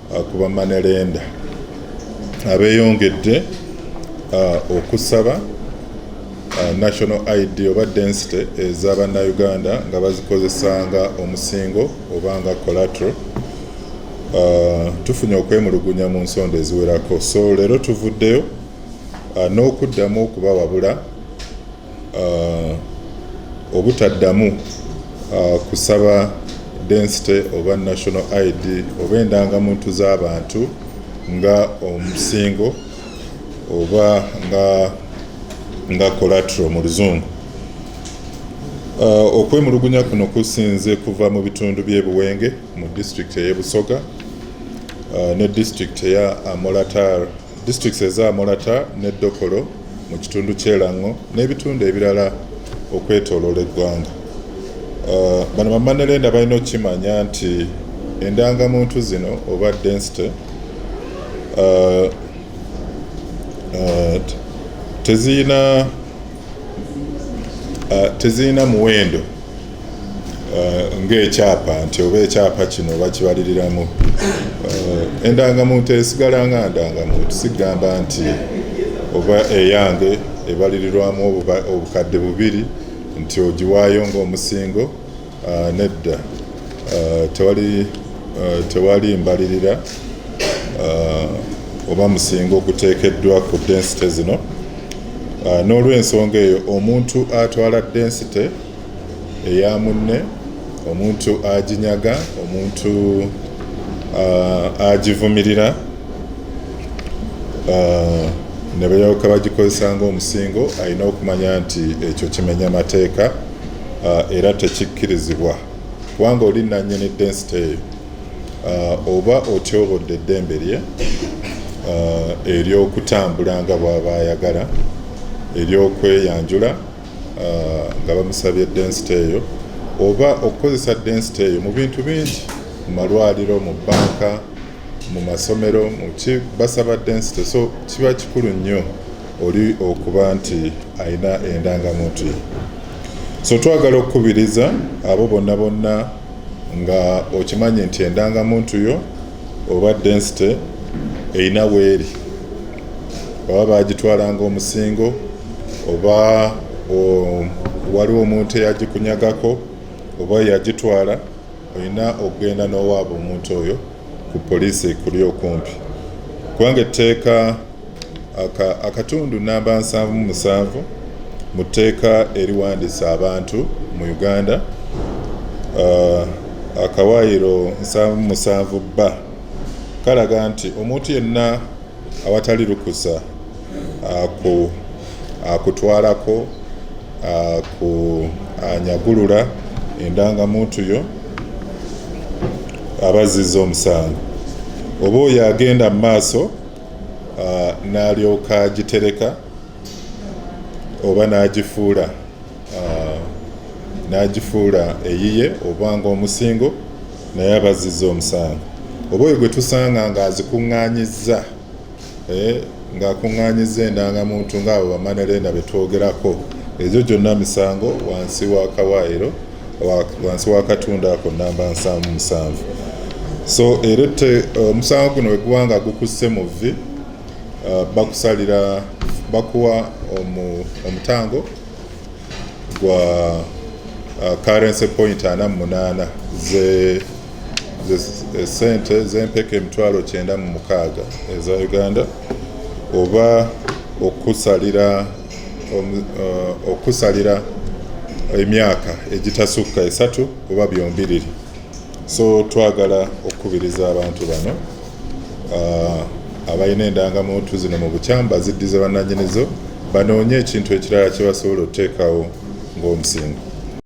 Ku ba money lender abeeyongedde okusaba national ID oba density eza Bannayuganda nga bazikozesa nga omusingo oba nga collateral. Tufunye okwemulugunya mu nsonda eziwerako, so leero tuvuddeyo n'okuddamu okubawabula obutaddamu kusaba density oba national ID oba endangamuntu z'abantu nga omusingo oba nga collateral mu Luzungu. Okwemulugunya kuno kusinze kuva mu bitundu by'e Buwenge mu disitulikiti ey'e Busoga ne disitulikiti eya Amolatar, districts eza Amolatar ne Dokolo mu kitundu ky'e Lango n'ebitundu ebirala okwetooloola eggwanga. Bano ba money lender balina okukimanya nti endangamuntu zino oba density teziyina muwendo ng'ekyapa nti oba ekyapa kino bakibaliriramu. Endangamuntu esigala nga ndangamuntu. Sigamba nti oba eyange ebalirirwamu 2000 nti ogiwaayo ng'omusingo. Nedda, tewali mbalirira oba musingo oguteekeddwa ku density zino. N'olw'ensonga eyo, omuntu atwala density eya munne, omuntu aginyaga, omuntu agivumirira ne balyoka bagikozesa ng'omusingo, alina okumanya nti ekyo kimenya mateeka era tekikkirizibwa, kubanga oli nannyini density eyo oba otyobodde eddembe lye ery'okutambula nga bw'aba ayagala, ery'okweyanjula nga bamusabye density eyo, oba okukozesa density eyo mu bintu bingi, mu malwaliro, mu banka, mu masomero, muki, basaba density. So kiba kikulu nnyo oli okuba nti alina endangamuntu ye. So twagala okukubiriza abo bonna bonna nga okimanyi nti endangamuntu yo oba density erina weeri, oba bagitwala nga omusingo, oba waliwo omuntu eyagikunyagako oba yagitwala, olina okugenda n'owaaba omuntu oyo ku poliisi ekuli okumpi, kubanga etteeka akatundu namba 77 mu tteeka eriwandiisa abantu mu Uganda, akawaayiro 77 ba kalaga nti omuntu yenna awatali lukusa akutwalako, aku anyagulula endangamuntu yo, abazizza omusango, oba oyo agenda mu maaso n'alyoka agitereka oba n'agifuula eyiye oba ng'omusingo, naye abazizza omusango, oba oyo gwe tusanga ng'azikuŋŋaanyizza, ng'akuŋŋaanyizza endangamuntu ng'abo ba money lender be twogerako, ezo gyonna misango wansi wa kawaayiro, wansi wa katundu ako namba 77. So era omusango guno bwe guba nga gukusse mu vvi, bakusalira, bakuwa omutango gwa currency point 48 ze sente z'empeke 96,000 eza Uganda, oba okusalira emyaka egitasukka 3 oba byombiriri. So twagala okukubiriza abantu bano abalina endangamuntu zino mu bukyamu baziddize bannannyinizo, banoonye ekintu ekirala kye basobola okuteekawo ng'omusingo.